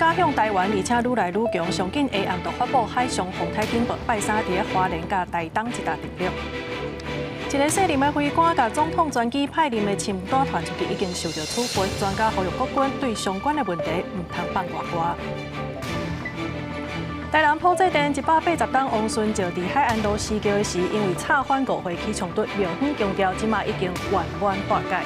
襲向台灣，而且愈來愈強。上緊下暗就發布海上風颱警報，拜三佇咧花蓮佮台東一帶登陸。一个卸任的飛官共總統專機歹啉的氰彈傳出去，已經受到處分。專家呼籲國軍對相關的問題毋通放外外。台南埔仔鎮180冬王順石佇海岸路施橋的時，因為吵販誤會起衝突，廟方強調這馬已經圓滿化解。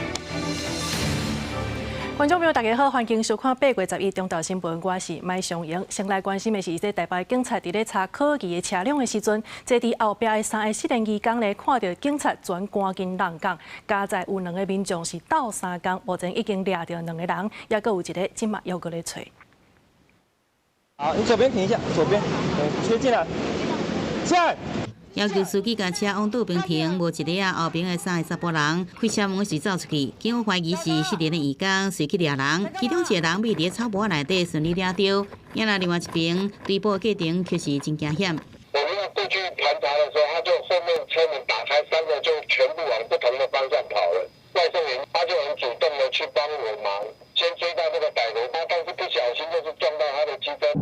觀眾朋友，大家好，歡迎收看8月11中晝新聞，我是麥尚瑩。先來關心的是，這台北警察佇咧查可疑的車輛的時陣，坐佇後壁的三個失聯移工咧，看著警察全趕緊挵工，佳哉有兩个民眾是鬥相共，目前已經掠著兩个人，猶閣有一个這馬猶閣咧揣。好，你左邊停一下，左邊，對，切進來，下。要求司機共車往倒邊停，無一下啊，後邊的三个查埔人開車門時走出去，警方懷疑是失聯的移工，隨去掠人，其中一个人覕佇草壆內底順利掠著，也若另外一邊追捕過程卻是真驚險。我們要過去盤查的時候，他就後面車門打開，三個就全部往不同的方向跑了。外送員他就很主動的去幫我忙，先追到那個歹徒，他但是不小心就是撞到他的機車。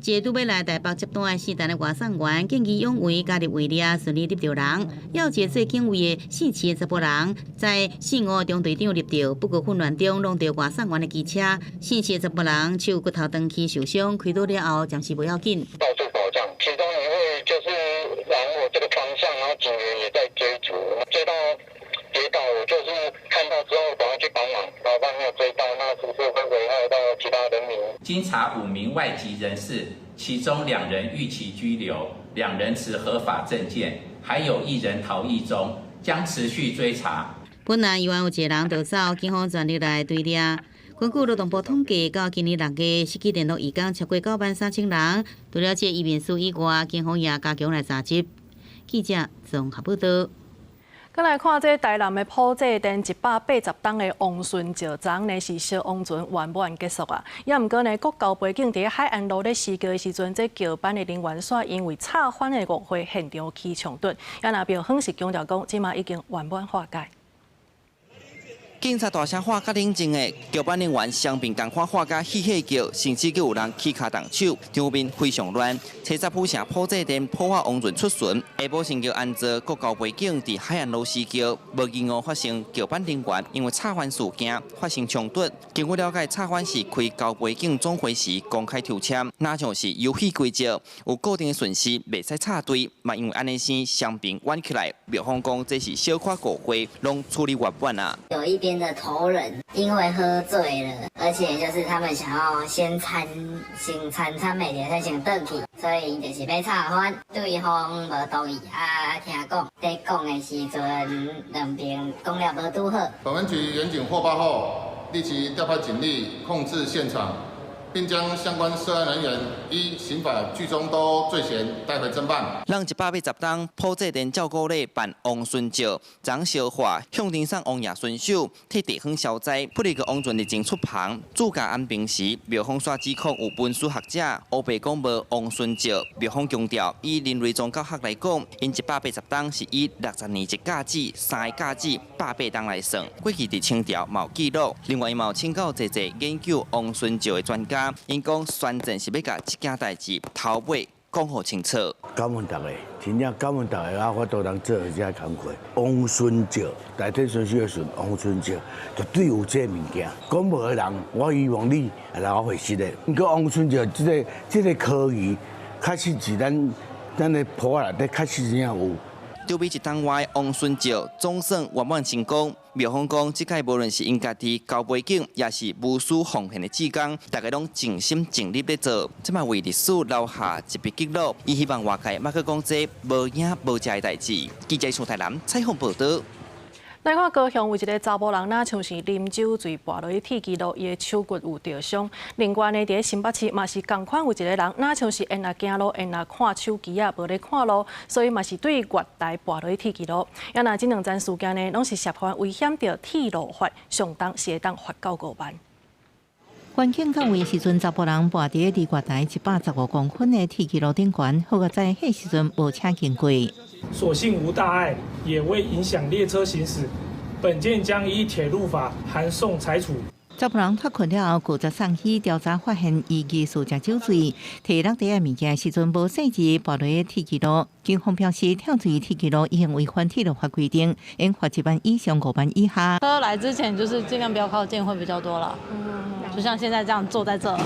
一个拄欲來台北接單的聖誕的外送員，見義勇為加入圍獵，順利睥著人。猶有一个做警衛的姓徐的查埔人，在姓吳中隊長睥著，不過混亂中弄著外送員的機車。姓徐的查埔人手骨頭斷去受傷，開刀了後暫時無要緊。到處保障，其中一位就是往我這個方向，然後警員也在追逐，追到跌倒，我就是看到之後趕快去幫忙，老闆沒有追到，那是不是會危害到其他人民？經查5名外籍人士，其中兩人逾期居留，兩人持合法證件，還有一人逃逸中，將持續追查。本來猶原有一个人逃走，警方全力來追掠。根據勞動部統計，到今年6月，失去聯絡移工超過93,000人。除了這移民署以外，警方也加強來查緝。記者綜合報道。閣來看這台南的埔仔鎮180冬的王順石昨呢是燒王船圓滿結束啊！也毋過呢，國交背景佇海岸路咧施橋的時陣，這橋班的人員煞因為吵販的誤會現場起衝突。也若廟方是強調講，這馬已經圓滿化解。警察大聲喊較冷靜的，橋班人員雙邊仝款喊甲戲戲叫，甚至閣有人起跤動手，場面非常亂。車載府城埔仔鎮普化王船出巡，下晡先叫安坐國交背景佇海岸路施橋，無意外發生橋班人員因為吵販事件發生衝突。根據了解，吵販是開交背景總會時公開抽籤，若像是遊戲規則有固定的順序，袂使插隊，嘛因為按呢生雙邊冤起來。廟方講這是小可誤會，攏處理圓滿啊。有一邊的頭人因為喝醉了，而且就是他們想要先餐先餐餐袂著，先轉去，所以就是欲吵翻，對方無同意啊。聽講佇講的時陣，兩邊講了無拄好。本分局員警獲報後，立即調派警力控制現場，並將相關涉案人員依刑法聚眾鬥毆罪嫌帶回偵辦。人180冬埔仔鎮照顧禮辦王孫石，張小華向天送王爺巡守，替地方消災。不過王船日前出帆，主駕安平時，廟方煞指控有文史學者烏白講無王孫石。廟方強調，以人類宗教學來講，𪜶180冬是以60年一甲子，三个甲子百八冬來算。過去佇清朝嘛有記錄，另外伊嘛有請教濟濟研究王孫石的專家，𪜶講宣戰是欲共這件代誌頭尾講予清楚。感恩大家，真正感恩大家，有法度通做這工課。王孫石，代替孫子的孫，王孫石絕對有這物件。講無的人，我希望你來我回實的。毋過王孫石這個科儀，確實是咱的埔仔內底確實真正有。籌備一冬外，王孫石總算圓滿成功。廟方講，這擺無論是𪜶家己交背景，抑是無私奉獻的志工，大家攏盡心盡力咧做，這馬為歷史留下一筆記錄。伊希望外界莫閣講這無影無跡的代誌。記者蘇台南採訪報導。來看高雄有一个查埔人，若像是啉酒醉跋落去鐵支路，伊的手骨有著傷。另外呢，佇新北市嘛是仝款有一个人，若像是緣若行路，緣若看手機仔，無咧看路，所以嘛是對月台跋落去鐵支路。也若這兩樁事件呢，攏是涉犯違反著鐵路法，上重是會當罰到5萬。環境到位時陣，查埔人跋佇離月台115公分的鐵支路頂懸，好佳哉彼時陣無車經過。所幸無大礙，也未影響列車行駛。本件將依鐵路法函送裁處。查埔人脫困了後，拒絕送醫調查發現，伊疑似食酒醉，提落地的物件時陣無細緻，跋落鐵支路。警方表示，跳墜鐵支路已經違反鐵路法規定，應罰1萬以上5萬以下。車來之前就是盡量不要靠近，會比較多啦。就像現在這樣坐在這，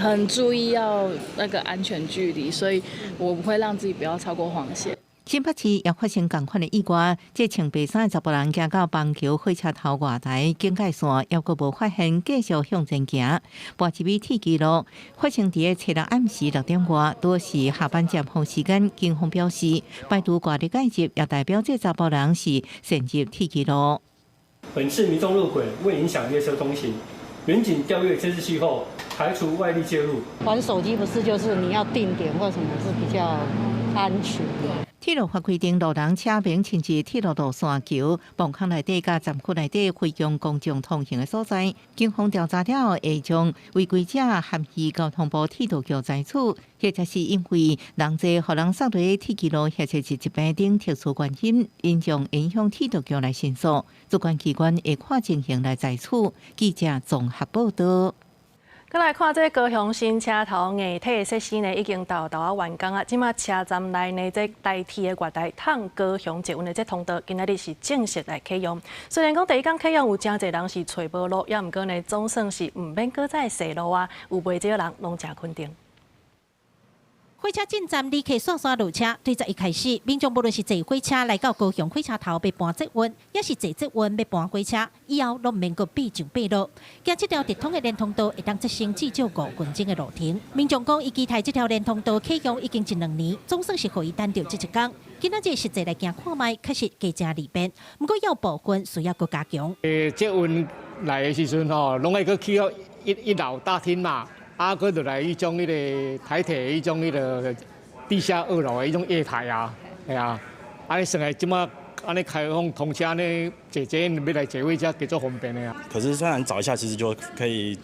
很注意要那個安全距離，所以我不會讓自己不要超過黃線。新北市也發生仝款的意外，這穿白衫的查埔人行到板橋火車頭外台警戒線，猶閣無發現，繼續向前行，跋一尾鐵支路。發生佇個初六暗時6點外，拄是下班尖峰時間。警方表示，排除外力介入，也代表這查埔人是擅入鐵支路。本次民眾入軌未影響列車通行，員警調閱監視器後，排除外力介入。玩手機不是就是你要定點或什麼是比較安全的。鐵路法規定，路人車免侵入鐵路路線橋、磅空內底佮站區內底非供公眾通行的所在。警方調查了後，會將違規者函予交通部鐵道局裁處，或者是因為人濟予人送落鐵支路，或者是疾病等特殊原因，𪜶將影響鐵道局來申訴，主管機關會看情形來裁處。記者綜合報道。閣來看這高雄新車頭硬體設施呢，已經沓沓仔完工啊！這馬車站內呢，這台鐵的月台通高雄捷運的這通道，今仔日是正式來啟用。雖然講第一工啟用有誠濟人是揣無路，猶毋過呢，總算是毋免閣再踅路啊！有袂少人攏誠肯定。火車進站，旅客煞煞落車。對十一開始，民眾無論是坐火車來到高雄火車頭欲搬捷運，抑是坐捷運欲搬火車，以後攏毋免閣爬上爬落。行這條直通的連通道，會當節省至少5分鐘的路程。民眾講，伊期待這條連通道啟用已經一兩年，總算是予伊等著這一工。今仔日實際來行看覓，確實加誠利便。毋過有部分需要閣加強。捷運來的時陣吼，攏愛閣去到一樓大廳嘛。啊，閣落來彼種彼个台鐵彼種彼个地下二樓的彼種月台啊，係啊，按呢算來這馬按呢開放通車呢，坐捷運欲來坐火車，加足方便的啊。可是雖然找一下，其實就可以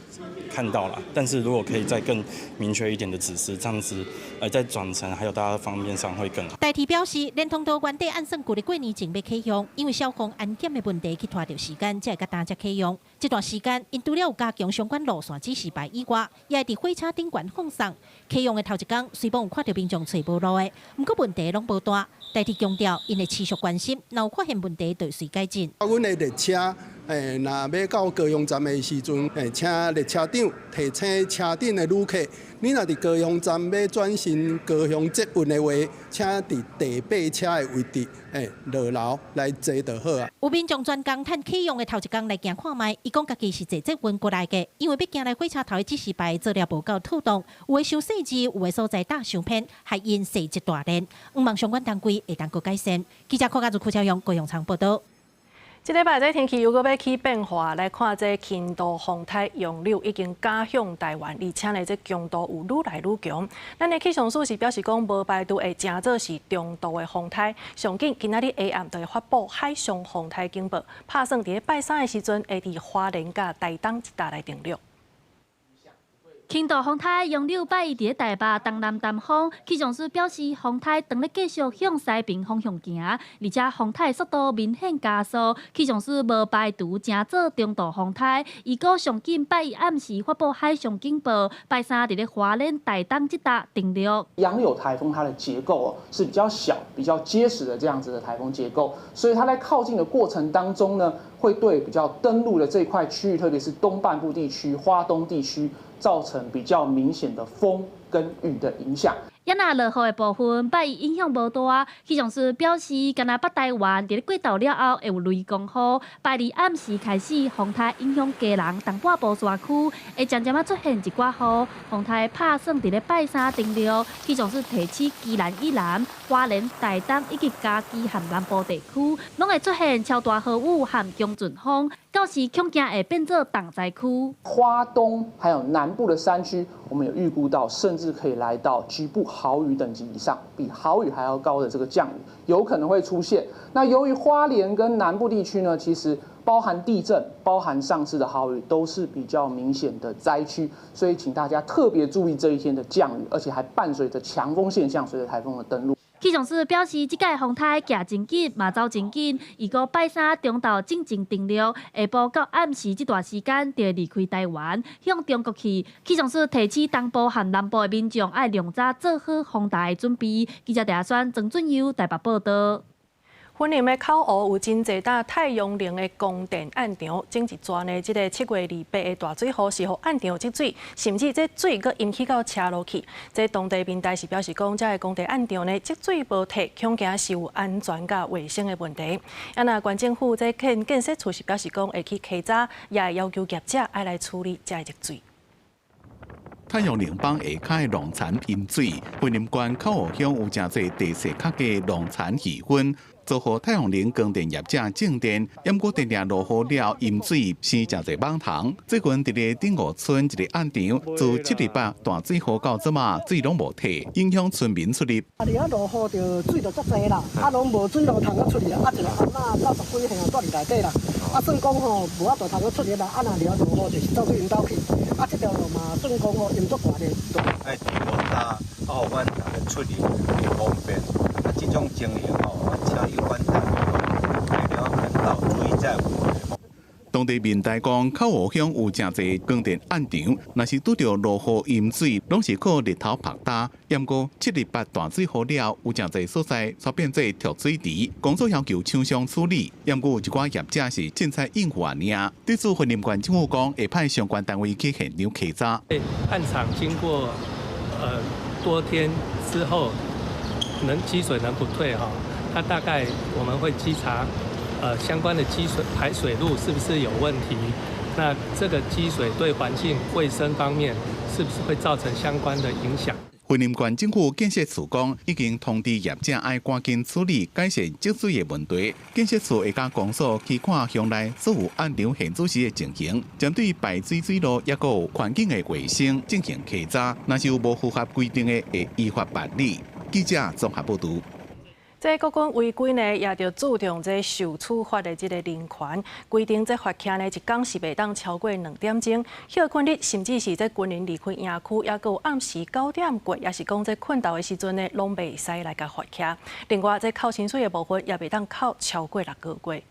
看到了，但是如果可以再更明確一點的指示，這樣子，在轉乘還有大家方便上會更好。台鐵表示，連通道原底按算舊曆過年前欲啟用，因為消防安檢的問題去拖著時間，才會較今才啟用。這段時間，𪜶除了有加強相關路線指示牌以外，也會佇火車頂懸放送。啟用的頭一工，雖罔有看著民眾揣無路的，毋過問題攏無大。台鐵強調，𪜶會持續關心，若有發現問題，就會隨改進。阮的列車，若欲到高雄站的時陣，請列車長提醒車頂的旅客，你若佇高雄站欲轉乘高雄捷運的話，請佇第八車的位置，落樓來坐就好啊。有民眾專工趁啟用的頭一工來行看覓，伊講家己是坐捷運過來的，因為欲行來火車頭的指示牌做了無夠妥當，有的傷細緻，有的所在搭傷偏，害𪜶踅一大輪。向望相關單位會當閣改善。記者柯家祖、柯超勇、高雄場報道。這禮拜這天氣又閣欲起變化，來看這輕度風颱楊柳已經襲向台灣，而且呢，這強度有愈來愈強。咱的氣象署是表示講，無排除會成做是中度的風颱。上緊今仔日下暗就會發布海上風颱警報，拍算佇咧拜三的時陣會佇花蓮佮台東一帶來登陸。輕度風颱楊柳拜一佇咧台北東南東方，氣象署表示，風颱當咧繼續向西爿方向行，而且風颱速度明顯加速。氣象署無排除成做中度風颱，預估上緊拜一暗時發布海上警報，拜三佇咧花蓮、台東這帶登陸。楊柳颱風它的結構是比較小、比較結實的這樣子的颱風結構，所以它在靠近的過程當中呢，會對比較登陸的這塊區域，特別是東半部地區、花東地區，造成比較明顯的風跟雨的影響。也若落雨的部分，拜一影響無大。氣象署表示，干焦北台灣佇咧過晝了後會有雷公雨。拜二暗時開始，風颱影響基隆東半部山區，會漸漸仔出現一寡雨。風颱拍算佇咧拜三登陸。氣象署提醒基隆以南、花蓮、台東以及嘉義和南部地區，攏會出現超大豪雨和強陣風，到時恐驚會變做重災區。花東還有南部的山區，我們有預估到，甚至可以來到局部豪雨等級以上，比豪雨還要高的這個降雨有可能會出現。那由於花蓮跟南部地區呢，其實包含地震、包含上次的豪雨，都是比較明顯的災區，所以請大家特別注意這一天的降雨，而且還伴隨着強風現象，隨着颱風的登陸。氣象署表示，這屆風颱行真緊，嘛走真緊。預估拜三中晝進前登陸，下晡到暗時這段時間就會離開台灣，向中國去。氣象署提醒東部和南部的民眾愛量早做好風台的準備。記者鄭宣曾俊佑台北報道。雲林的口湖有真濟搭太陽能的光電暗場，前一逝呢，這个7月28的大水雨是予暗場積水，甚至這水閣淹起到車路去。這當地民代是表示講，這个光電暗場呢積水無退，恐驚是有安全佮衛生的問題。啊，若縣政府這建設處是表示講會去稽查，也會要求業者愛來處理這個積水。太陽能板下跤的農田淹水，雲林縣口湖鄉有誠濟地勢較低農田漁勻，做予太陽能光電業者種電，毋過定定落雨了淹水，生誠濟蠓蟲。最近佇咧頂湖村一个暗場，自7月8大水雨到這馬，水攏無退，影響村民出入。啊，佇遐落雨就水就足濟啦，啊，攏無水路通啊出入，啊，一個阿嬤90幾歲啊，住佇內底啦，啊，算講吼無法度通啊出入啦，啊，若佇遐落雨就是走去𪜶兜去，啊，這條路嘛算講吼淹足大咧。愛提高早，啊，予阮逐家出入會方便。啊，這種情形吼，我請有關單位為了引導注意這個問題。當地民代講，口湖鄉有誠濟光電暗場，若是拄著落雨淹水，攏是靠日頭曝焦。毋過7月8大水雨了，有誠濟所在煞變做蓄水池，公所要求廠商處理。毋過有一寡業者是凊彩應付爾。對此，雲林縣政府講會派相關單位去現場稽查。暗場經過多天之後，能積水能不退哈？它大概我們會稽查。相關的積水排水路是不是有問題？那這個積水對環境衛生方面是不是會造成相關的影響？雲林縣政府建設處講，已經通知業者愛趕緊處理改善積水的問題。建設處會佮公所去看鄉內所有暗場現做時的情形，針對排水水路抑閣有環境的衛生進行稽查，若是有無符合規定的，會依法辦理。記者綜合報導。這國軍違規呢，也著注重這受處罰的這个人權規定，這罰騎呢一工是袂當超過2點鐘，歇睏日甚至是這軍人離開營區，抑閣有暗時9點過，抑是講這睏晝的時陣呢，攏袂使來共罰騎。另外，這扣薪水的部分也袂當扣超過6個月。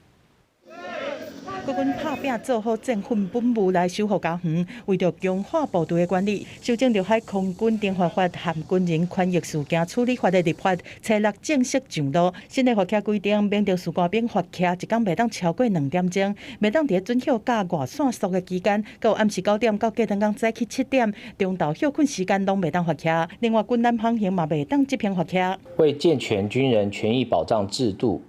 國軍拍拚做好戰訓本務來守護家園，為著強化部隊的管理，修正著海空軍懲罰法和軍人權益事件處理法的立法，初六正式上路。新的罰騎規定，免著士官兵罰騎一工袂當超過2點鐘，袂當佇準休假外線宿的期間，閣有暗時9點到隔頓工早起7點，中晝歇睏時間攏袂當罰騎。另外，軍艦航行嘛袂當執行罰騎。為健全軍人權益保障制度，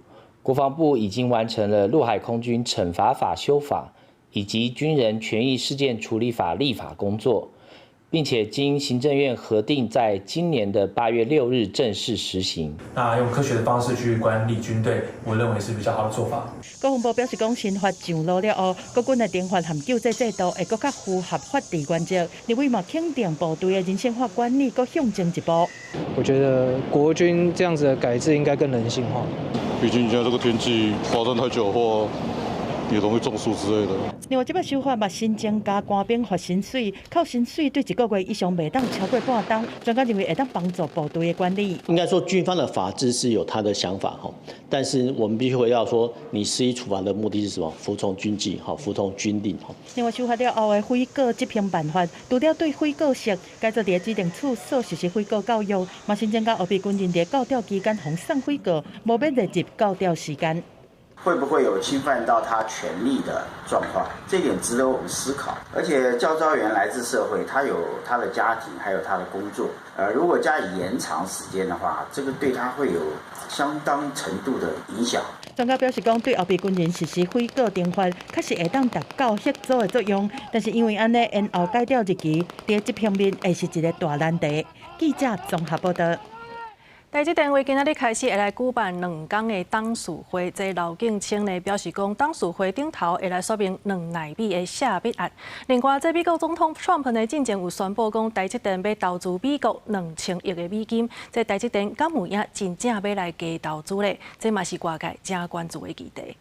國防部已經完成了陸海空軍懲罰法修法以及軍人權益事件處理法立法工作，並且經行政院核定，在今年的8月6日正式實行。那用科學的方式去管理軍隊，我認為是比較好的做法。國防部表示，講新法上路了後，國軍的懲罰和救濟制度會閣較符合法治原則。立委嘛肯定部隊的人性化管理閣向前一步。我覺得國軍這樣子的改制應該更人性化。畢竟現在這個天氣發展太久的話，也容易中暑之類的。另外，這擺修法嘛，新增加官兵罰薪水，扣薪水對一個月以上袂當超過半冬。專家認為會當幫助部隊的管理。應該說，軍方的法制是有他的想法哈，但是我們必須回到說，你施以處罰的目的是什麼？服從軍紀，哈，服從軍令。另外，修法了後的悔過執行辦法，除了對悔過釋改做佇指定處所實施悔過教育，嘛新增加後備軍人佇教調期間予送悔過，無免列入教調時間。會不會有侵犯到他權利的狀況？這點值得我們思考。而且教召員來自社會，他有他的家庭，還有他的工作。如果加以延長時間的話，這個對他會有相當程度的影響。專家表示，講對後備軍人實施悔過懲罰，確實會當達到嚇阻的作用。但是因為按呢延後改調日期，佇執行面會是一個大難題。記者綜合報道。台積電為今仔日開始會來舉辦2天的董事會，這劉建清呢表示講，董事會頂頭會來說明2奈米的卸密案。另外，這美國總統川普呢進前有宣布講，台積電欲投資美國2000億的美金，這台積電敢有影真正欲來加投資咧？這嘛是外界誠關注的議題。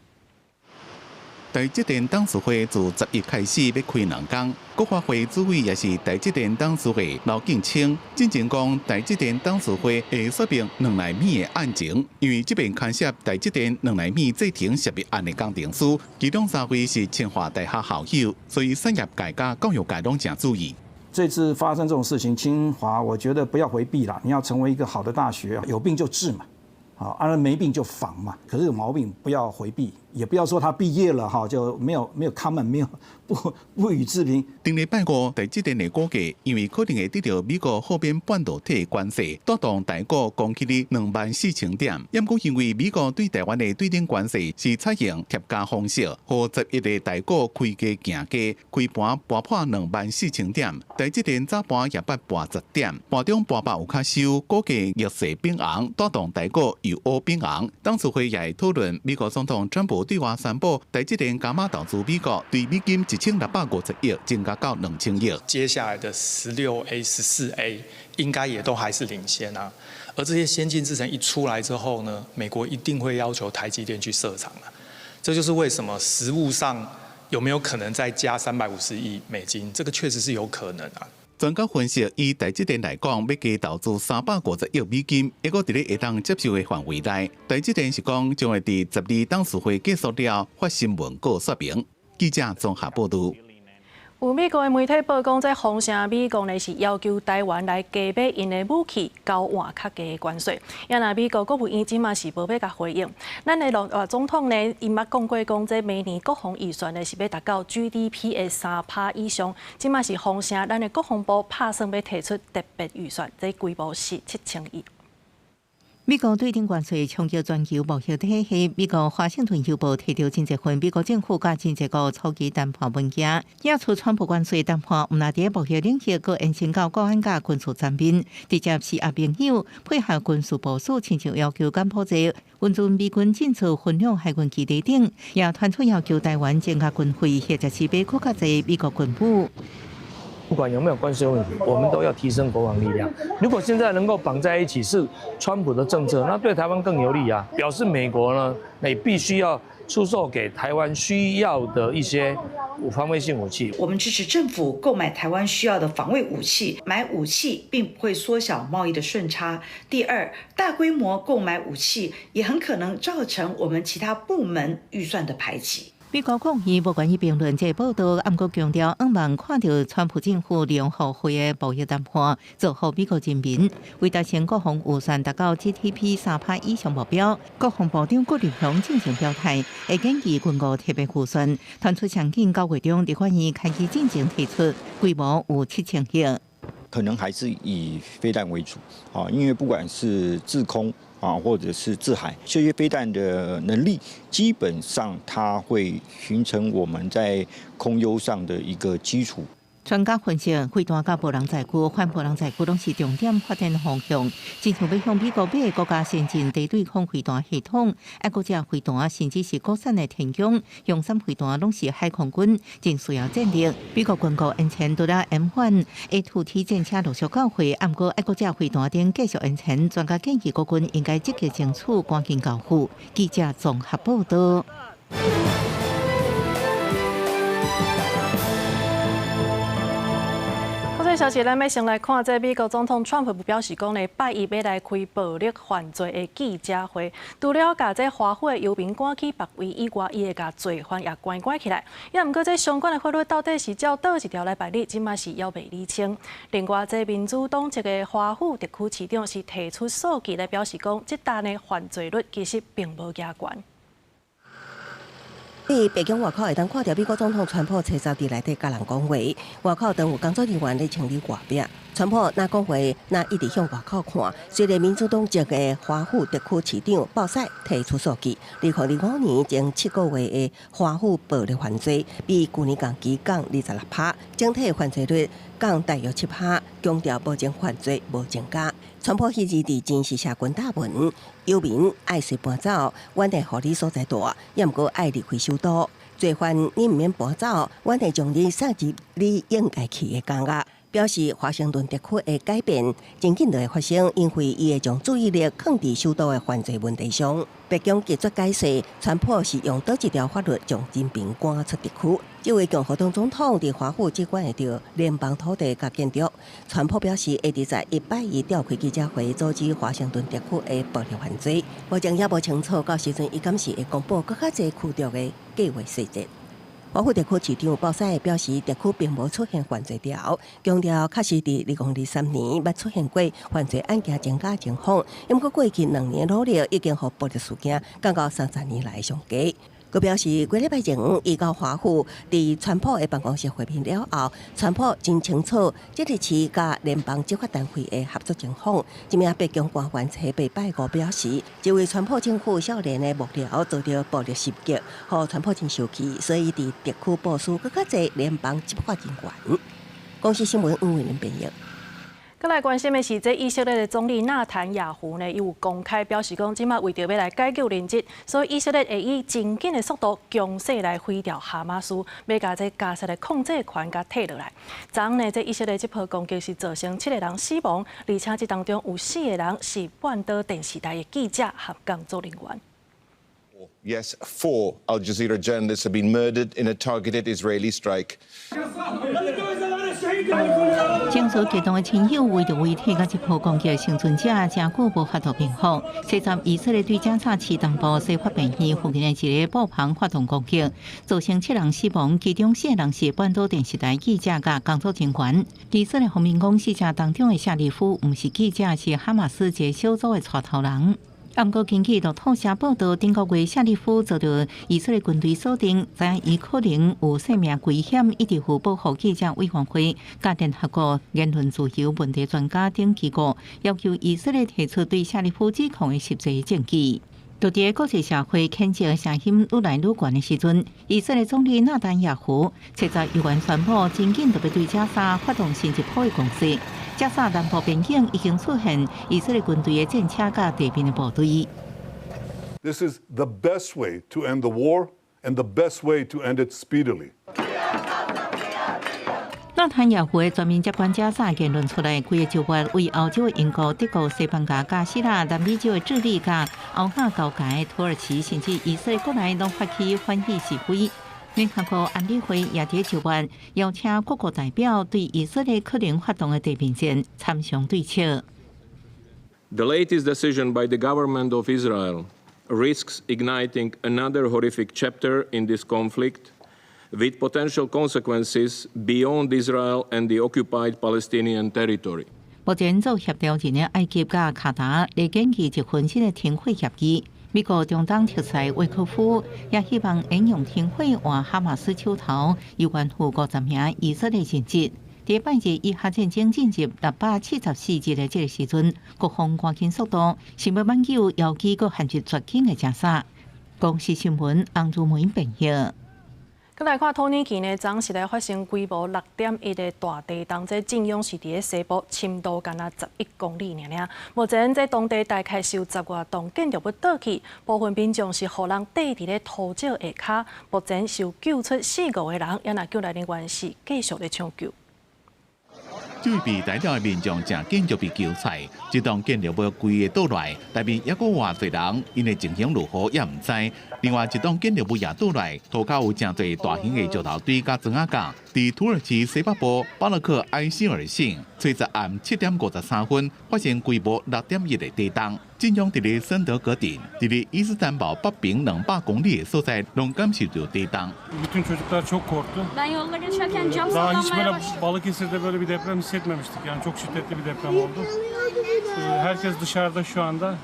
台積電董事會自11開始欲開兩工，國發會主委也是台積電董事會劉建清，進前講台積電董事會會說明兩奈米的案情，因為這邊牽涉台積電兩奈米製程設備案的工程師，其中三位是清華大學校友，所以產業界佮教育界攏誠注意。這次發生這種事情，清華我覺得不要迴避啦，你要成為一個好的大學，有病就治嘛。好，啊，沒病就防嘛。可是有毛病不要迴避，也不要說他畢業了哈就沒有 comment，沒有不予置評。頂禮拜五，台積電的股價因為可能會得著美國豁免半導體關稅，帶動台股攻起哩24,000點。毋過因為美國對台灣的對等關稅是採用疊加方式，予11的台股開低行低，開盤跌破24,000點。台積電早盤也捌跌10點，盤中盤北有較收，股價逆勢變紅，帶動台股由烏變紅。董事會也會討論美國總統川普對外宣布，台積電加碼投資美國，對美金1650億增加到2000億。接下來的16A、14A 應該也都還是領先啊。而這些先進製程一出來之後呢，美國一定會要求台積電去設廠啊。這就是為什麼實務上有沒有可能再加350億美金？這個確實是有可能啊。專家分析，以台積電來講，欲加投資350億美金，猶閣佇咧會當接受的範圍內。台積電是講，將會佇12董事會結束了發新聞稿說明。記者綜合報導。有美國的媒體報講，這封聲美國呢是要求台灣來加買𪜶的武器，交換較低的關稅。也若美國國務院這馬是無欲共回應。咱的總統呢，伊捌講過講，這明年國防預算呢是欲達到 GDP 的3%以上。這馬是封聲，咱的國防部拍算欲提出特別預算，這規模是7000億。美國對等關稅衝擊全球貿易體系。美國華盛頓郵報提著真濟份美國政府佮真濟國初級談判文件，指出川普關稅談判，毋但佇貿易領域，閣延伸到國安佮軍事層面，直接施壓盟友配合軍事部署，親像要求柬埔寨允准美軍進駐芬兩海軍基地等，也傳出要求台灣增加軍費，或者是買閣較濟美國軍武。不管有沒有關稅問題，我們都要提升國防力量。如果現在能夠綁在一起，是川普的政策，那對台灣更有利啊。表示美國呢，你必須要出售給台灣需要的一些防衛性武器。我們支持政府購買台灣需要的防衛武器，買武器並不會縮小貿易的順差。第二，大規模購買武器也很可能造成我們其他部門預算的排擠。美國國會無願意評論這個報道，毋過強調，向望看著川普政府利用互惠的貿易談判，造福美國人民，為達成國防預算達到 GDP 3%以上目標，國防部長郭立雄進行表態，會建議軍購特別預算，傳出上緊9月中立法院開議進前提出，規模有7000億。可能還是以飛彈為主，啊，因為不管是制空啊，或者是制海，這些飛彈的能力，基本上它會形成我們在空優上的一個基礎。專家分析，飛彈佮無人載具、反無人載具攏是重點發展方向。親像欲向美國買閣較先進地對空飛彈系統，愛國者飛彈，甚至是國產的天弓、雄三飛彈，攏是海空軍真需要戰力。美國軍購延簽除了延緩 A2T 戰車陸續到貨，毋過愛國者飛彈等繼續延簽。專家建議國軍應該積極爭取，趕緊交付。記者綜合報道。消息，咱欲先來看，這美國總統川普表示講呢，拜一欲來開暴力犯罪的記者會，除了共這華府的遊民趕去別位以外，伊會共罪犯也關關起來。也毋過，這相關的法律到底是照佗一條來辦理，這馬是猶未理清。另外，這民主黨籍的華府特區市長是提出數據來表示講，這單的犯罪率其實並無遮懸。佇白宮外口會當看著美國總統川普初十佇內底佮人講話，外口當有工作人員咧清理外壁。川普若講話，若一直向外口看。雖然民主黨籍的華府特區市長鮑賽提出數據，2025年前7個月的華府暴力犯罪比舊年同期降26%，整體犯罪率降大約7%，強調目前犯罪無增加。川普彼日佇真實社群貼文，遊民愛隨搬走，阮會予你所在蹛，也毋過愛離開首都。罪犯你毋免搬走，阮會將你送入你應該去的監獄。表示華盛頓特區的改變真緊就會發生，因為伊會將注意力放佇首都的犯罪問題上。白宮拒絕解釋，川普是用佗一條法律將人民趕出特區。這位共和黨總統佇華府只管會著聯邦土地佮建築。川普表示會佇在禮拜一召開記者會，阻止華盛頓特區的暴力犯罪。目前猶無清楚，到時陣伊敢是會公布閣較濟驅逐的計劃細節。華府特區市長鮑賽表示，特區並無出現犯罪潮，強調確實佇2023年捌出現過犯罪案件增加情況。毋過過去2年努力已經予暴力事件降到30年來上低。閣表示，幾禮拜前伊到華府佇川普的辦公室會面了後，川普真清楚這個市佮聯邦執法單位的合作情況。這名白宮官員初八拜五表示，這位川普政府少年的幕僚遭著暴力襲擊，予川普真生氣，所以佇特區部署閣較濟聯邦執法人員。公視新聞黃慧玲編譯。閣來關心的是，這以色列的總理納坦雅胡呢，伊有公開表示講，這馬為著欲來解救人質，所以以色列會以真緊的速度強勢來毀掉哈馬斯，欲共這加薩的控制權共提落來。昨昏呢，這以色列這波攻擊是造成七個人死亡，而且這當中有四個人是半島電視台的記者和工作人員。 Yes, four Al Jazeera journalists have been murdered in a targeted Israeli strike. 情緒激動的親友為著遺體佮這波攻擊的倖存者，誠久無法度平復。初十以色列對加薩市東部西法病院附近的一個布棚發動攻擊，造成七人死亡，其中四個人是半島電視台記者佮工作人員。以色列方面講，死者當中的夏利夫毋是記者，是哈馬斯一個小組的帶頭人。毋過根據路透社報道，頂個月夏利夫遭到以色列軍隊鎖定，知影伊可能有性命危險，一直予保護記者委員會、佮聯合國言論自由問題專家等機構要求以色列提出對夏利夫指控的實際證據。就佇國際社會譴責聲音愈來愈懸的時陣，以色列總理納丹亞胡初十猶原宣布，真緊就欲對加沙發動新一波的攻勢。加沙南部邊境已經出現以色列軍隊的戰車佮地面的部隊。 This is the best way to end the war and the best way to end it speedily. 納坦雅胡的全面接管加沙言論出來，規個週末位歐洲的英國、德國、西班牙、佮希臘、南美洲的智利、佮歐亞交界土耳其，甚至以色列國內攏發起反對示威。聯合國安理會也佇週末邀請各國代表對以色列可能發動的地面戰參詳對策。 The latest decision by the government of Israel risks igniting another horrific chapter in this conflict, with potential consequences beyond Israel and the occupied Palestinian territory. 目前做協調人的埃及佮卡達咧研擬一份新的停火協議。美國中東特使威克夫也希望沿用停火換哈馬斯手頭猶原有50名以色列人質。佇拜日以哈戰爭進入674日的這個時陣，各方趕緊速度，想欲挽救危機閣陷入絕境的加沙。公視新聞洪如梅編譯。閣來看土耳其呢，昨昏來發生規模6.1的大地動，這震央是佇咧西部，深度干焦11公里爾爾。目前這當地大概是有10外棟建築物倒去，部分民眾是予人綴佇咧塗石下跤。目前是有救出四五個人，也若救援人員是繼續咧搶救。這位被帶掉的民眾誠緊就被救出來，這棟建築物規个倒落來，內面猶閣偌濟人，𪜶的情形如何也毋知。另外一棟建築物也倒來，塗跤有誠濟大型的石頭堆佮磚仔架。佇土耳其西北部巴勒克埃希爾省，初十暗7點53分發生規模6.1的地動，震央佇咧森德格鎮，佇咧伊斯坦堡北爿200公里的所在，攏感受著地動。 Bütün çocuklar çok korktu. Ben yolda geçerken cam Daha hiç sallanmaya böyle başladı. Balıkesir'de böyle bir deprem hissetmemiştik. Yani çok şiddetli bir deprem oldu. Herkes dışarıda şu anda.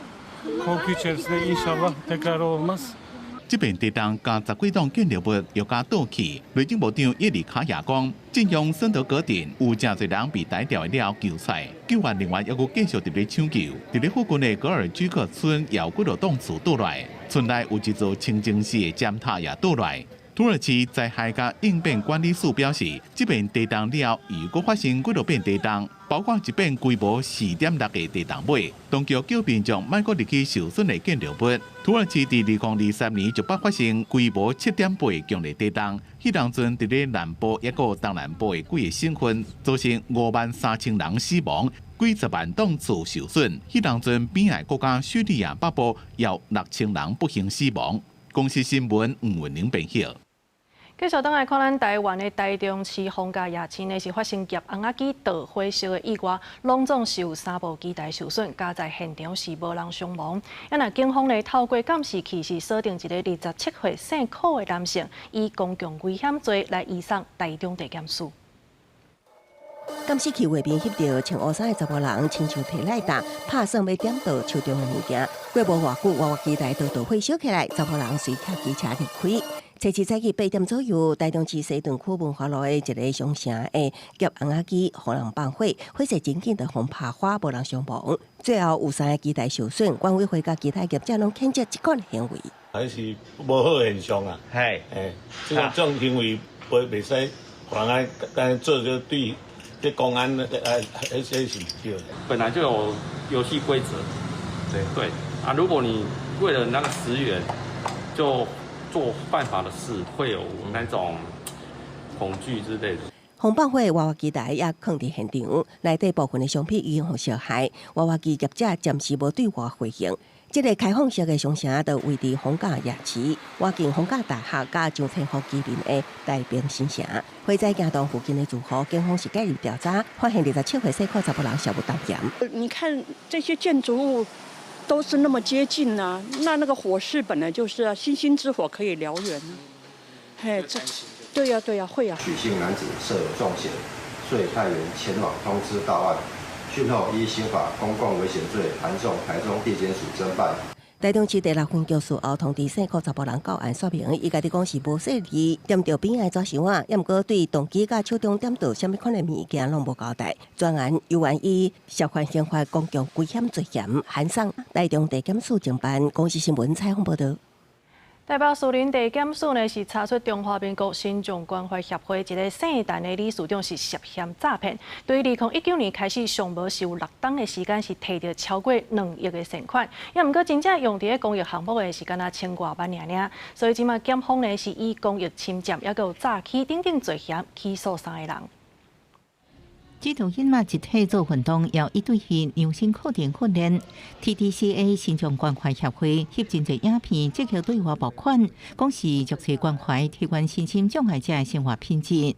Korku içerisinde, inşallah tekrar olmaz. 這遍地動共十幾棟建築物又共倒去。內政部長葉利卡亞講，震央森德格鎮有誠濟人被帶掉了救出來，救援人員猶閣繼續佇咧搶救。佇咧附近的格爾居克村也有幾落棟厝倒來，村內有一座清真寺的尖塔也倒來。土耳其災害佮應變管理署表示，這遍地動了後，又閣發生幾落遍地動，包括一遍規模4.6的地動尾，當局叫民眾莫閣入去受損的建築物。土耳其佇2023年就捌發生規模7.8強烈地動，彼當陣佇咧南部抑閣東南部的幾个省份，造成5萬3千人死亡，幾十萬棟厝受損。彼當陣邊仔國家敘利亞北部有6000人不幸死亡。公視新聞吳文玲編譯。繼續轉來看咱台灣的台中市逢甲夜市呢，是發生夾甕仔機導火燒的意外，攏總是有三部機台受損，佳哉現場是無人傷亡。啊，若警方呢透過監視器是鎖定一個27歲姓柯的男性，以公共危險罪來移送台中地檢署。監視器畫面翕著穿烏衫的查埔人，親像提拉達，拍算欲點著手中的物件。過無偌久，娃娃機台就導火燒起來，查埔人隨騎機車離開。初二早起8點左右，台中市西屯區文化路的一个商城的夾甕仔機，予人放火，火勢真緊就予拍花，無人傷亡。最後有三个機台受損，管委會佮其他業者攏譴責這款行為。還是無好現象啊！係，這種行為袂使，予人愛按呢做就對，對公安彼是毋對的。本來就有遊戲規則，對對啊，如果你為了那個10元就做犯法的事，會有那種恐懼之類的。予放火娃娃機台也囥佇現場，內底部分的商品已經予燒害。娃娃機業者暫時無對外回應。這个開放式的商城就位佇逢甲夜市，倚近逢甲大學佮張天賦居民的台平新城。火災驚動附近的住戶，警方是介入調查，發現27歲姓柯查埔人涉有動嫌。你看這些建築物都是那麼接近啊，那個火勢本來就是啊，星星之火可以燎原。嘿，這對呀對呀，會啊。許姓男子涉有重嫌，遂派員前往通知到案。訊後依刑法公共危險罪函送台中地檢署偵辦。台中市第六分局事後通知姓柯查埔人到案說明，伊家己講是無細膩點著邊仔的紙箱仔，也毋過對動機佮手中點著啥物款的物件攏無交代。專案猶原以涉犯刑法公共危險罪嫌函送台中地檢署偵辦。公視新聞採訪報導。台北士林地檢署呢是查出中華民國身障關懷協會一个姓陳的理事長是涉嫌詐騙，對2019年開始上無是有6冬的時間是提著超過2億的善款，也毋過真正用佇咧公益項目的是干焦千外萬爾爾，所以這馬檢方呢是以公益侵佔抑閣有詐欺等等罪嫌起訴三个人。這條囡仔一體做運動，要一對一量身課程訓練。TDCA 身障關懷協會翕真濟影片，積極對外募款，講是弱勢關懷，提懸身心障礙者的生活品質。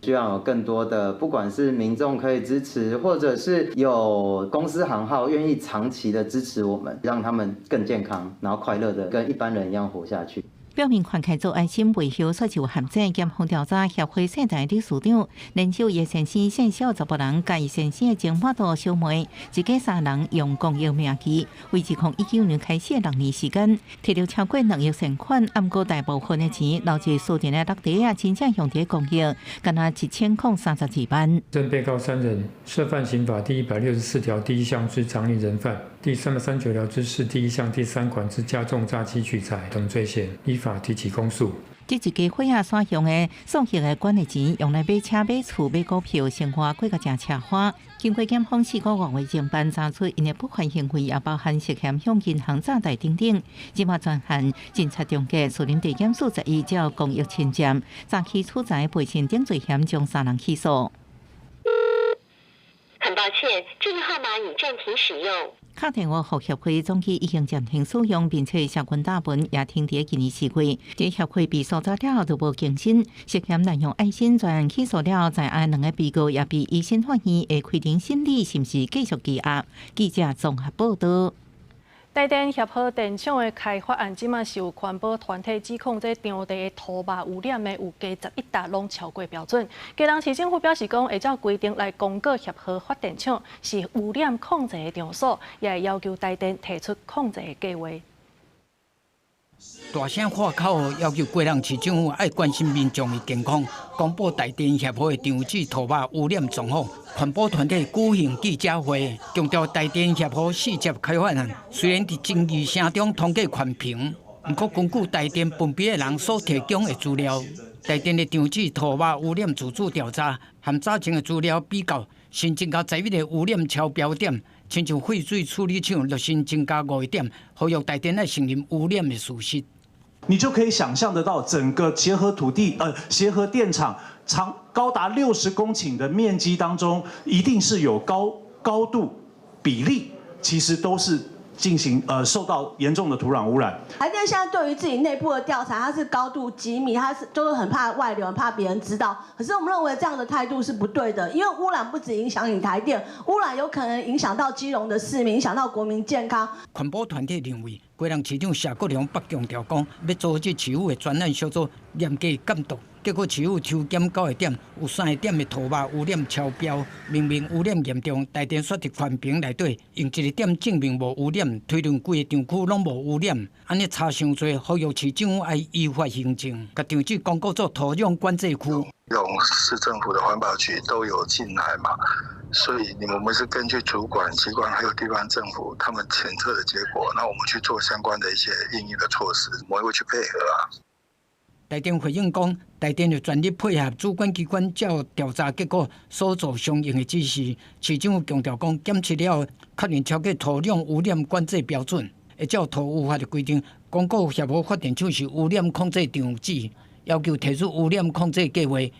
希望有更多的，不管是民眾可以支持，或者是有公司行號願意長期的支持我們，讓他們更健康，然後快樂的跟一般人一樣活下去。表面看起來做愛心背後，卻就陷阱。檢方調查協會姓陳理事長，聯手伊先生姓蕭查埔人，佮伊先生的前法度小妹，一家三人用公益名義，為2019年開始的6年時間，提著超過2億善款，毋過大部分的錢留佇私人的落袋啊，真正用佇公益，干焦1032萬。偵被告三人涉犯刑法第164條第一項之藏匿人犯，第339條之四第一項第三款之加重詐欺取財等罪嫌，依法提起公訴。這一家伙仔所用的數億的管的錢，用來買車、買厝、買股票，生活過甲誠奢華。經過檢方4個外偵辦，查出𪜶的不法行為，也包含涉嫌向銀行詐貸等等。這馬專案偵查終結，士林地檢署就依照公益侵佔、詐欺取財、背信等罪嫌，將三人起訴。很抱歉，這個號碼已暫停使用。敲電話予協會總機已經暫停使用，並且社群貼文也停佇今年4月。這協會被搜查了後都無更新，涉嫌濫用愛心專案起訴了，在案兩个被告也被一審法院會開庭審理，是毋是繼續羈押？記者綜合報道。台電協和電廠的開發案，這馬是有環保團體指控，這場地的塗肉污染的有加11沓，攏超過標準。基隆市政府表示講，會照規定來公告協和發電廠是污染控制的場所，也會要求台電提出控制的計劃。大聲喊口號，要求基隆市政府愛關心民眾的健康，公布台電協和的場址塗肉污染狀況。環保團體舉行記者會，強調台電協和四接開發案雖然佇爭議聲中通過環評，毋過根據台電分別的人所提供的資料，台電的場址塗肉污染自主調查，和早前的資料比較，新增加11个污染超標點，親像廢水處理廠就新增加5個點，呼籲台電愛承認污染的事實。你就可以想象得到，整個協和土地，協和電廠長高達60公頃的面積當中，一定是有高度比例，其實都是進行受到嚴重的土壤污染。台電現在對於自己內部的調查，它是高度機密，它是就是很怕外流，很怕別人知道。可是我們認為這樣的態度是不對的，因為污染不止影響你台電，污染有可能影響到基隆的市民，影響到國民健康。環保團體認為，基隆市長謝國樑北強調講，欲組織市府的專案小組嚴格監督，結果市府抽檢9個點，有3個點的塗肉污染超標，明明污染嚴重，台電煞佇環評內底用一個點證明無污染，推論規個廠區攏無污染，按呢查傷濟，呼籲市政府愛依法行政，共場址公告做土壤管制區。用市政府的環保局都有進來嘛，所以你們是根據主管機關還有地方政府他們檢測的結果，那我們去做相關的一些應對的措施，我們會去配合啊。台電回應講，台電會全力配合主管機關，照調查結果所做相應的指示。市政府強調講，檢測了後確認超過土壤污染管制標準，會照土污法的規定，公告協和發電廠是污染控制場址，要求提出污染控制計劃。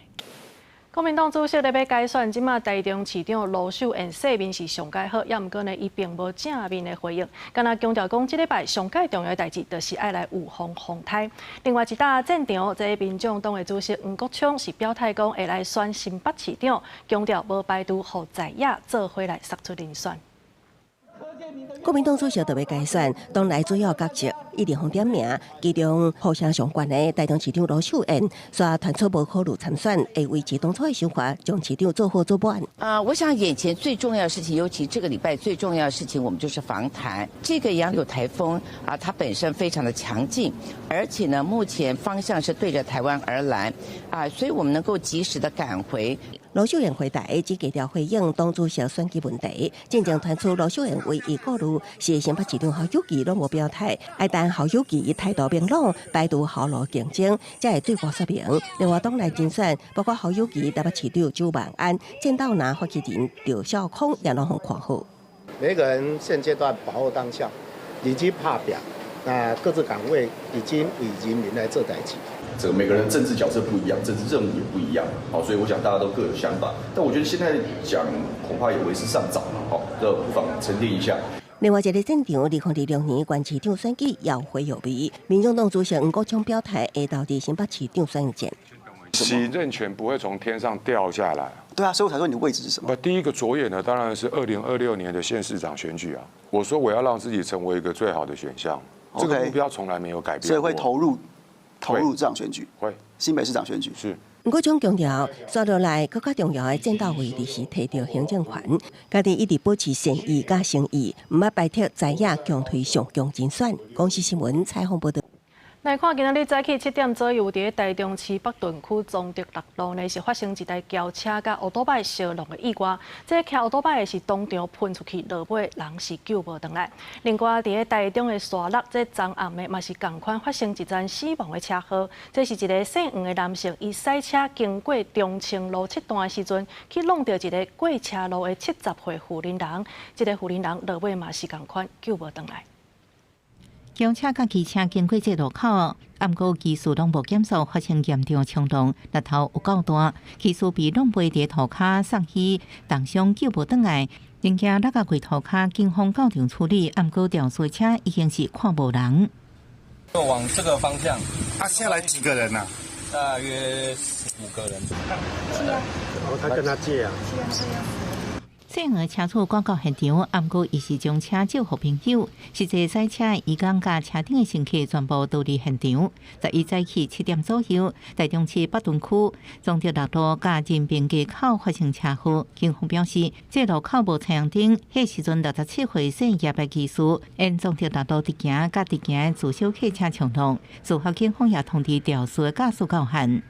國民黨主席咧欲改選，這馬台中市長盧秀燕勢面是上蓋好，也毋過呢，伊並無正面的回應，干焦強調講，這禮拜上蓋重要的代誌，就是愛來預防風颱。另外一搭戰場，這個民眾黨的主席黃國昌是表態講會來選新北市長，強調無排除予在野做伙來殺出人選。國民黨主席著欲改選，黨內主要角色一直予點名，其中呼聲上懸的台中市長盧秀燕，煞傳出無考慮參選，會維持當初的想法，將市長做好做滿。啊，我想眼前最重要的事情，尤其這個禮拜最重要的事情，我們就是防台。這個楊柳颱風啊，它本身非常的強勁，而且呢，目前方向是對着台灣而來，啊，所以我們能夠及時的趕回。盧秀燕回台只低調回應黨主席選舉問題，進前傳出盧秀燕唯一顧慮是新北市長侯友宜攏無表態，愛等侯友宜態度明朗，排除侯盧競爭，才會對外說明。另外，黨內競選包括侯友宜、台北市長周萬安、戰鬥藍發起人趙少康也攏予看好。每個人現階段把握當下，已經拍拚，那各自崗位已經為人民來做代誌。這個每個人政治角色不一樣，政治任務也不一樣，好，所以我想大家都各有想法。但我覺得現在講恐怕也為時尚早了，好，這不妨沉澱一下。另外一個戰場，2026年縣市長選舉搖火有味，民眾黨主席黃國昌表態，會投佇新北市長選戰。行政權不會從天上掉下來。對啊，所以我才說你的位置是什麼？不，第一個着眼呢，當然是2026年的縣市長選舉啊。我說我要讓自己成為一個最好的選項，這個目標從來沒有改變。所以會投入這場選舉，會新北市長選舉是。黃國昌強調，紲落來閣較重要的戰鬥位置是提著行政權，家己一直保持善意佮誠意，毋捌排斥在野共推上強人選。公視新聞採訪報道。來看今仔日早起7點左右，佇咧台中市北屯區崇德六路呢，是發生一台轎車佮歐多擺相挏的意外。這個騎歐多擺的是當場噴出去，落尾人是救無轉來。另外，佇咧台中的沙鹿，這昨暗的嘛是仝款發生一樁死亡的車禍。這是一个姓黃的男性，伊駛車經過中清路7段的時陣，去挏著一个過車路的70歲婦人人，這个婦人人落尾嘛是仝款救無轉來。轎車佮機車經過這路口，毋過機師攏無減速，發生嚴重衝撞，力頭有夠大，機師被挏飛佇塗跤送去重傷救無轉來，人驚落甲櫃塗跤，警方到場處理，毋過肇事車已經是看無人。就往這個方向。啊，下來幾個人啊？大約5個人。是啊。哦，他跟他借啊。姓黃車主趕到現場，毋過伊是將車借予朋友，實際駛車伊講佮車頂的乘客全部都佇現場。11早起7點左右，台中市北屯區崇德六路佮仁平街口發生車禍。警方表示，這路口無太陽燈，彼時陣67歲姓葉的機師沿崇德六路直行，佮直行的自小客車衝撞。事後警方也通知肇事的駕駛到案。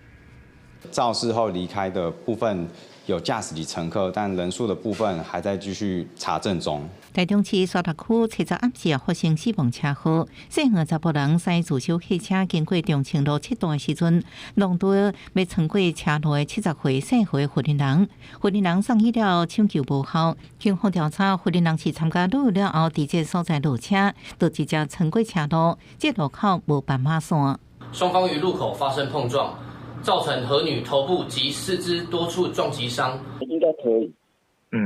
肇事後離開的部分，有駕駛及乘客，但人數的部分還在繼續查證中。台中市沙鹿區七十暗時發生死亡車禍，細漢查埔人駛自修汽車經過中清路七段的時陣，撞著欲穿過車路的70歲姓何婦人，婦人送醫了搶救無效。警方調查，婦人是參加旅遊了後，佇這個所在落車，就直接穿過車路，這路口無斑馬線。雙方於路口發生碰撞，造成何女頭部及四肢多處撞擊傷。應該可以，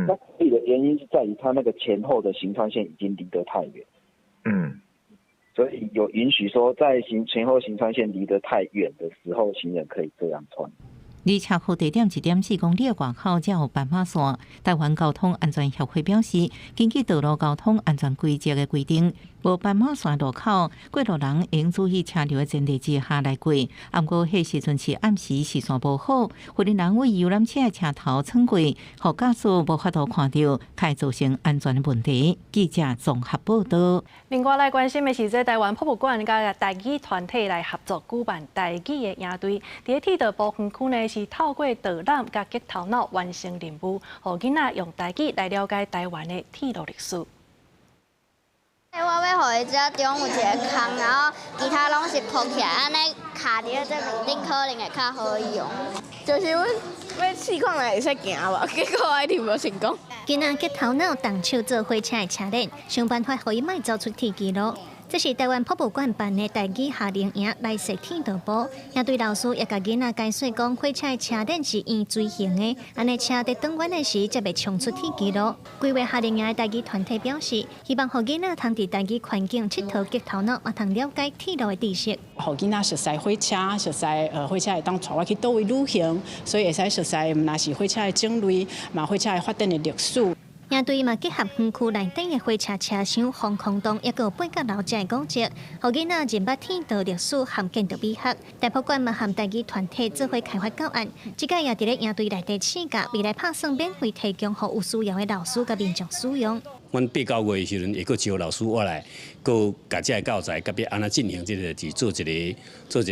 那可以的原因是在於他那個前後的行穿線已經離得太遠，所以有允許說在行前後行穿線離得太遠的時候，行人可以這樣穿。離車禍地點1.4公里的外口才有斑馬線。台灣交通安全協會表示，根據道路交通安全規則的規定，無斑馬線路口，過路人應注意車流的前提之下來過。啊，毋過彼時陣是暗時視線無好，婦人為遊覽車的車頭闖過，予駕駛無法度看著，會造成安全的問題。記者綜合報道。另外來關心的是，這台灣博物館佮台語團體來合作舉辦台語的營隊，佇鐵道部園區呢，是透過導覽佮激頭腦完成任務，予囡仔用台語來了解台灣的鐵路歷史。我欲予伊知影中有一個空，然後其他攏是鋪起來，按呢卡佇咧這面頂可能會較好用。就是阮欲試看覓會使行無，結果一直無成功。囡仔激頭腦動手做火車的車輪，想辦法予伊莫走出鐵支路。這是台灣博物館辦的台語夏令營來踅鐵道部，營隊老師也共囡仔解說講，火車的車輪是圓錐形的，按呢車佇轉彎的時才袂衝出鐵支路。規劃夏令營的台語團體表示，希望予囡仔通佇台語環境𨑨迌激頭腦，嘛通了解鐵路的知識。予囡仔熟悉火車，熟悉火車會當帶我去佗位旅行，所以會使熟悉毋但是火車的種類，嘛火車的發展的歷史。營隊嘛結合園區內底的火車車廂、防空洞，抑閣有八角樓遮的古蹟，予囡仔認捌鐵道歷史和建築美學。台博館嘛和台語團體做伙開發教案，這擺也佇咧營隊內底試教，未來拍算免費提供予有需要的老師佮民眾使用。阮八九月的時陣會閣招老師我來，閣共這个教材，佮欲按怎進行這個是做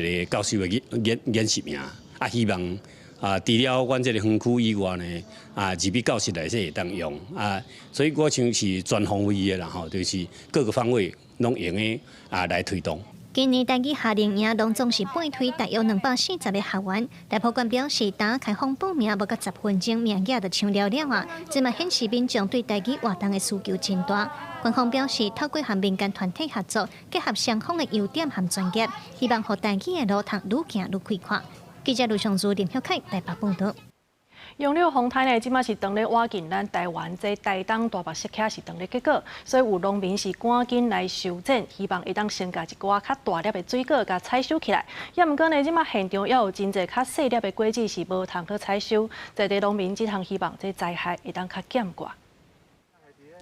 一個教授的演習營，啊，希望。啊，除了阮這個園區以外呢，啊，入去教室內底會當用啊，所以我想是全方位的啦吼，就是各個方位攏會用的啊來推動。今年台語夏令營攏總是半推大約240個學員。台博館表示，當開放報名無到10分鐘，名額就搶了了啊！這嘛顯示民眾對台語活動的需求真大。官方表示，透過和民間團體合作，結合雙方的優點和專業，希望予台語的路通愈行愈開闊。記者盧尚珠、林曉凱台北報導。楊柳風颱呢，這馬是當咧倚近咱台灣這台東大目釋迦是當咧結果，所以有農民是趕緊來修剪，希望會當先共一寡較大粒的水果共採收起來。也毋過呢，這馬現場猶有真濟較細粒的果子是無通去採收，在地農民這項希望這災害會當較減寡。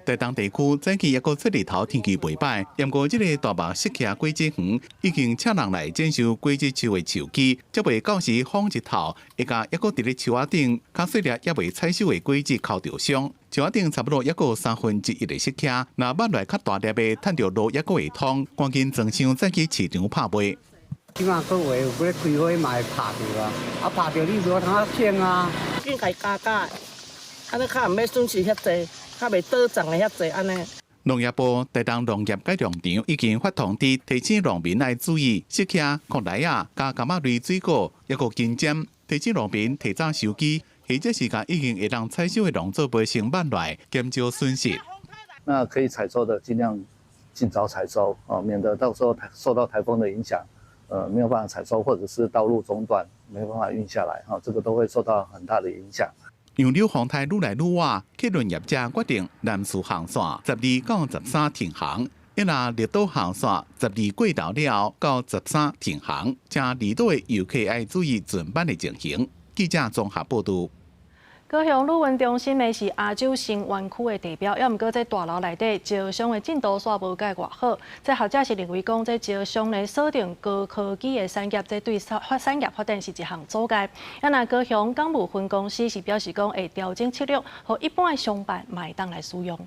台東地區早期抑閣出日頭，天氣袂䆀。毋過這个大目釋迦果子園已經請人來剪收果子樹的樹枝，才袂到時風一透，會共抑閣佇咧樹仔頂，較細粒猶未採收的果子敲著傷。樹仔頂差不多抑閣有1/3的釋迦，若挽來較大粒的，趁著路抑閣會通，趕緊裝箱載去市場拍賣。這馬個月有咧開花嘛會拍著啊，啊拍著你無通剪啊。緊共伊加加，按呢較毋免損失遐濟。較袂倒漲的遐濟按呢。農業部台東農業改良場已經發通知，提醒農民愛注意釋迦、克萊仔、佮柑仔類水果，抑閣金針，提醒農民提早收機，或者是共已經會當採收的農作物先挽來，減少損失。那可以採收的，盡量盡早採收哦，免得到時候受到颱風的影響，沒有辦法採收，或者是道路中斷，沒辦法運下來，哈，這個都會受到很大的影響。楊柳風颱愈來愈倚，客運業者決定南勢航線12到13停航，抑若綠島航線12過頭了後到13停航，請離島的遊客愛注意船班的情形。記者綜合報導。高雄旅運中心的是亞洲新灣區的地標，抑毋過這大樓內底招商的進度煞無蓋偌好。這學者是認為講，這招商呢鎖定高科技的產業，這對產業發展是一項阻礙。啊，若高雄港務分公司是表示講會調整策略，予一般的商辦嘛會當來使用。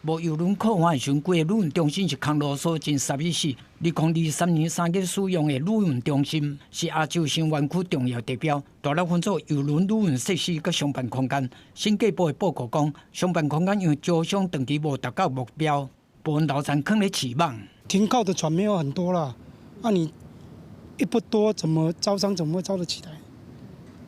無郵輪靠岸的時陣，規个旅運中心是空囉嗦，真煞欲死。2023年3月使用的旅運中心是亞洲新灣區重要地標，大粒分做郵輪旅運設施佮商辦空間。審計部的報告講，商辦空間因為招商長期無達到目標，部分樓層囥咧市網。停靠的船沒有很多啦，啊你一不多，怎麼招商怎麼會招得起來？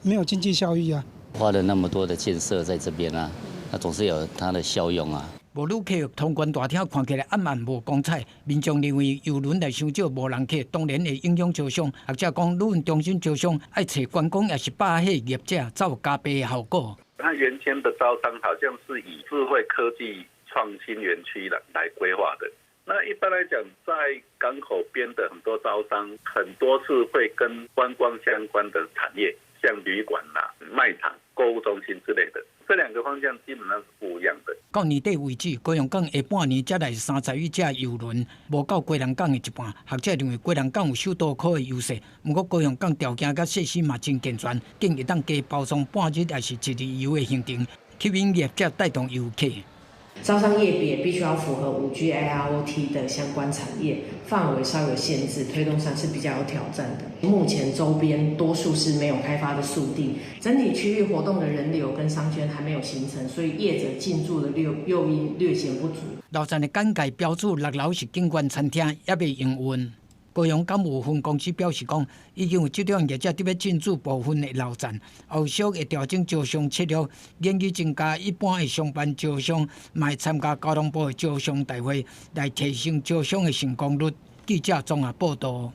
沒有經濟效益啊。花了那麼多的建設在這邊啊，那總是有它的效用啊。無旅客通關大廳看起來暗暗無光彩，民眾認為郵輪來傷少無人客，當然會影響招商。學者講，旅運中心招商愛揣觀光抑是百貨業者，才有加倍的效果。它原先的招商好像是以智慧科技創新園區來規劃的。那一般來講，在港口邊的很多招商，很多是會跟觀光相關的產業，像旅館啦、賣場、購物中心之類的。這兩個方向基本上是不一樣的。到年底為止，高雄港下半年才來30餘隻郵輪，無夠基隆港的一半。學者認為基隆港有首都區的優勢，毋過高雄港條件佮設施嘛真健全，建議當加包裝半日抑是一日遊的行程，吸引業者帶動遊客。招商業別必須要符合5G AIoT 的相關產業範圍稍有限制，推動上是比較有挑戰的。目前周邊多數是沒有開發的速地，整體區域活動的人流跟商圈還沒有形成，所以業者進駐的誘因略顯不足。樓層的簡介標註六樓是景觀餐廳，猶未營運。高雄港務分公司表示講，已經有這種業者佇欲進駐部分的樓層，後續會調整招商策略，研議增加一般的商辦招商，嘛會參加交通部的招商大會，來提升招商的成功率。記者綜合報導。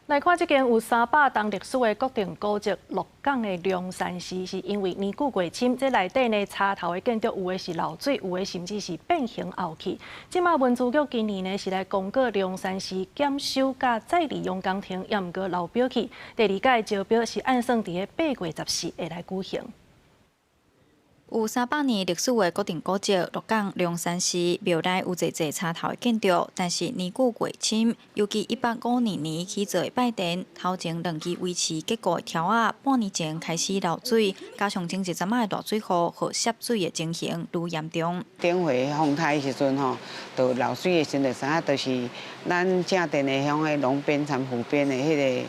來看這間有300冬歷史的國定古蹟鹿港的龍山寺，是因為年久過深，這內底呢插頭的建築有的是漏水，有的甚至是變形凹去。這馬文資局今年呢是來公告龍山寺檢修佮再利用工程，也毋過流標去。第二屆招標是按算佇咧8月14會來舉行。有300年歷史的國定古蹟鹿港龍山寺廟內有濟濟插頭的建築，但是年久過深，尤其152年起造的拜殿，頭前兩支維持結構的柱仔，半年前開始漏水，加上前一陣仔的大水雨，予滲水的情形愈嚴重。頂回風颱的時陣吼，就漏水的時陣，就知影就是咱正殿的遐個龍邊參湖邊的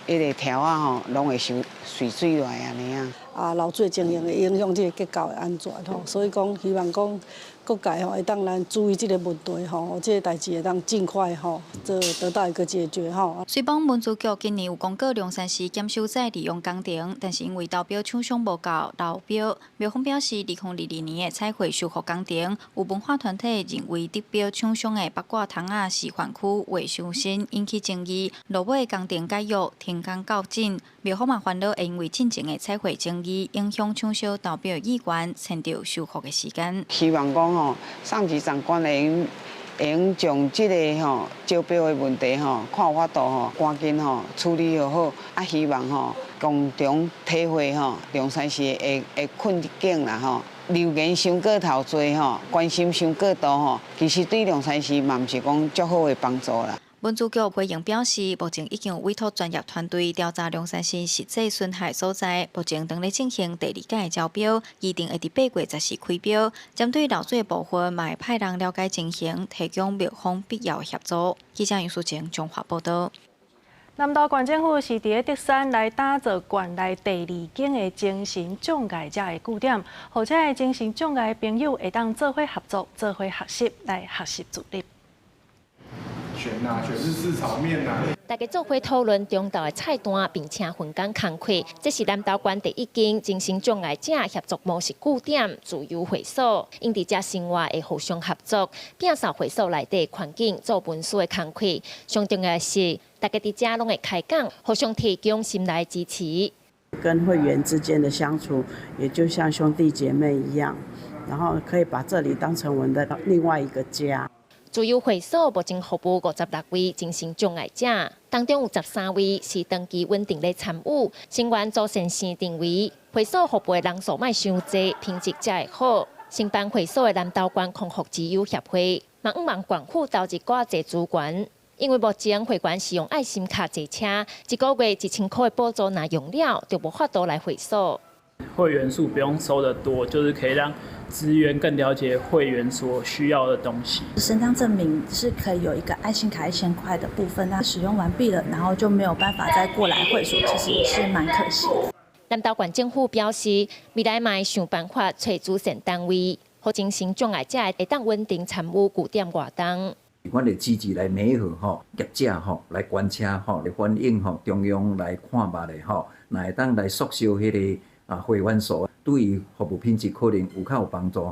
彼個柱仔吼，攏會受水水來按呢啊。啊，漏水情形會影響這个結構的安全吼，所以講希望講各界吼會當來注意這个問題吼，這个代誌會當盡快吼，做得到一個解決吼。雖講文資局今年有公告龍山寺檢修再利用工程，但是因為投標廠商無夠流標，廟方表示，2022年的彩繪修復工程，有文化團體認為得標廠商的八卦窗仔示範區畫傷新，引起爭議。落尾工程解約停工到今，廟方嘛煩惱會因為進前的彩繪爭議，影響廠商投標意願，延著修復的時間。希望講吼，上級長官會用將這个吼招標的問題吼，看有法度吼，趕緊吼處理好，啊，希望吼共同體會吼龍山寺的困境啦吼，留言傷過頭濟吼，關心傷過度吼，其實對龍山寺嘛毋是講足好的幫助啦。文資局回應表示，目前已經有委託專業團隊調查龍山寺實際損害所在，目前正咧進行第二屆招標，預定會佇8月14開標。針對漏水的部分，嘛會派人了解情形，提供廟方必要的協助。記者楊淑晴綜合報導。南投縣政府是佇咧竹山來打造縣內第二間的精神障礙者的據點，予遮的精神障礙的朋友會當做伙合作、做伙學習來學習自立。選啊，選日式炒麵啊！大家做伙討論中晝的菜單，並且分工工課。這是南投縣第一間精神障礙者協作模式據點自由會所，𪜶佇遮生活會互相合作，摒掃會所內底環境，做文書的工課。上重要的是，大家佇遮攏會開講，互相提供心內支持。跟會員之間的相處，也就像兄弟姐妹一樣，然後可以把這裡當成我們的另外一個家。自由會所目前服務56位精神障礙者，當中有13位是長期穩定咧參與。成員周先生認為，會所服務的人數莫傷濟，品質才會好。承辦會所的南投縣康復之友協會，嘛向望縣府投入較濟資源，因為目前會員是用愛心卡坐車，一個月1000塊的補助若用了，就無法度來會所。會員數不用收得多，就是可以讓職員更了解會員所需要的東西。身障證明是可以有一個愛心卡1000塊的部分，那使用完畢了，然後就沒有辦法再過來會所，其實也是蠻可惜的。南投縣政府表示，未來嘛會想辦法揣慈善單位，予精神障礙者會當穩定參與據點活動。阮會積極來媒合吼業者吼來捐車吼來反映吼中央來看覓的吼，若會當來縮小彼个啊會員數，對於服務品質可能有較有幫助。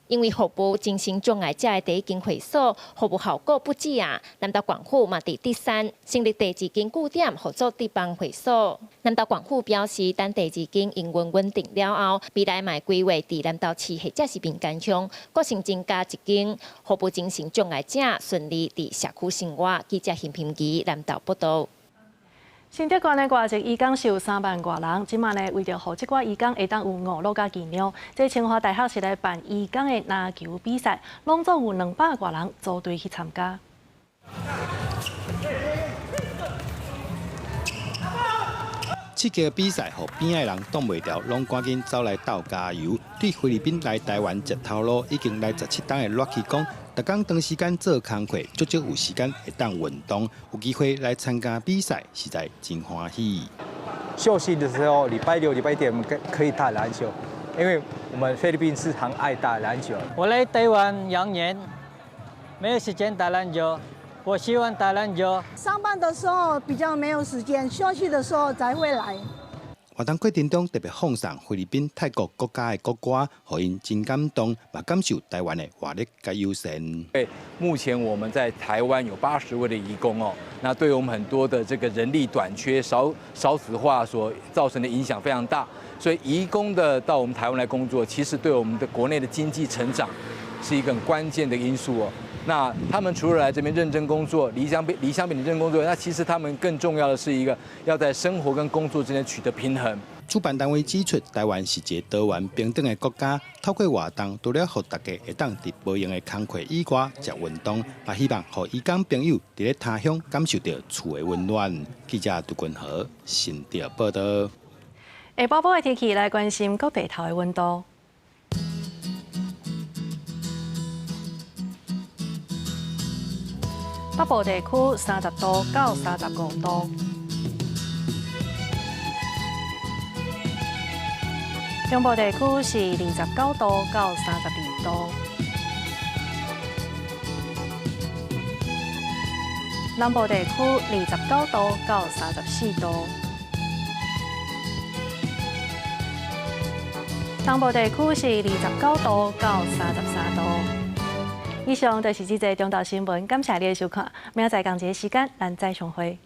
因為服務精神障礙者的第一間會所，服務效果不止啊！南投縣府嘛佇第三成立第二間據點，合作地方會所。南投縣府表示，等第二間營運穩定了後，未來嘛會規劃佇南投市或者是民間鄉，閣新增加一間服務精神障礙者順利佇社區生活。記者陳品儀南投報導。新竹縣的外籍移工是有3萬外人，這馬呢為著予這寡移工會當有娛樂佮技能，這清華大學是來辦移工的籃球比賽，攏總有200外人組隊去參加。這個比賽，予邊仔的人擋袂牢，攏趕緊走來鬥加油。對菲律賓來台灣食頭路已經來17冬的熱氣講，逐工長時間做工課，足少有時間會當運動，有機會來參加比賽，實在真歡喜。休息的時候，禮拜六、禮拜天我們可以打籃球，因為我們菲律賓是很愛打籃球。我來台灣2年，沒有時間打籃球。我喜歡打籃球。上班的時候比較沒有時間，休息的時候才會來。活動過程中特別放送菲律賓、泰國國家的國歌，予𪜶真感動，嘛感受台灣的活力佮友善。對，目前我們在台灣有80位的移工哦，那對我們很多的這個人力短缺、少子化所造成的影響非常大，所以移工的到我們台灣來工作，其實對我們的國內的經濟成長是一個很關鍵的因素哦。那他們除了來這邊認真工作，離鄉別井認真工作，那其實他們更重要的是一個要在生活跟工作之間取得平衡。主辦單位指出，台灣是一個多元平等的國家，透過活動，除了予大家會當佇無閒的工課以外食運動，也希望予移工朋友佇咧他鄉感受著厝的溫暖。記者杜君豪新竹報導。下晡晡的天氣來關心各地頭的溫度。北部地區30度到35度，中部地區是29度到32度，南部地區29度到34度，東部地區是29度到33度。以上就是這節中晝新聞，感謝你的收看。明仔載仝一个時間，咱再相會。